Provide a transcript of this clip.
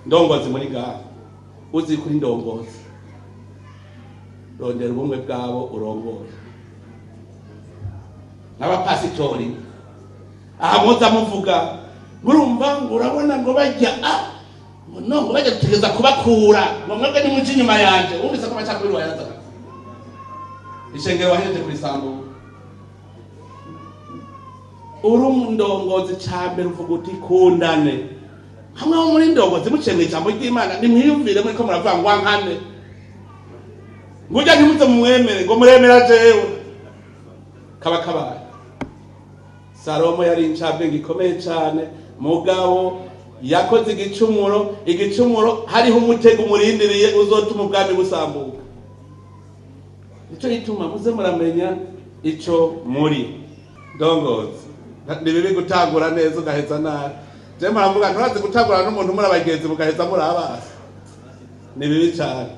Ndongozi muri ngaha, uzi kuri ndongozi, rondera ubumwe bwabo urongoye. N'abapasitori aha muza muvuga, murumva ngo urabona ngo bajya ngo no ngo bajya gutegeza kubakura, ngo mwebwe nimuje inyuma yanje. Wumvise ko amacakubiri wayazaga, ishengero wahejeje kurisambuka. Uri umundongozi, ca mbere uvuga uti kundane hamwe ho muri ndongozi, muciye mw'ijambo ry'Imana. Nimwiyumvire muriko muravuga ngo wankane, ngo urya ntimuze mumwemere, ngo muremera jewe. Kaba kabaye. Salomo yari incabwenge ikomeye cane, mugabo yakoze igicumuro. Igicumuro, hariho umutego umurindiriye uzotuma ubwami busambuka. Nico gituma muze muramenya ico muri ndongozi. Ni bibi gutangura neza ugaheza nabi. Je muravuga, nturazi gutangura n'umuntu muri abagenzi mugaheza muri abasi, ni bibi cane.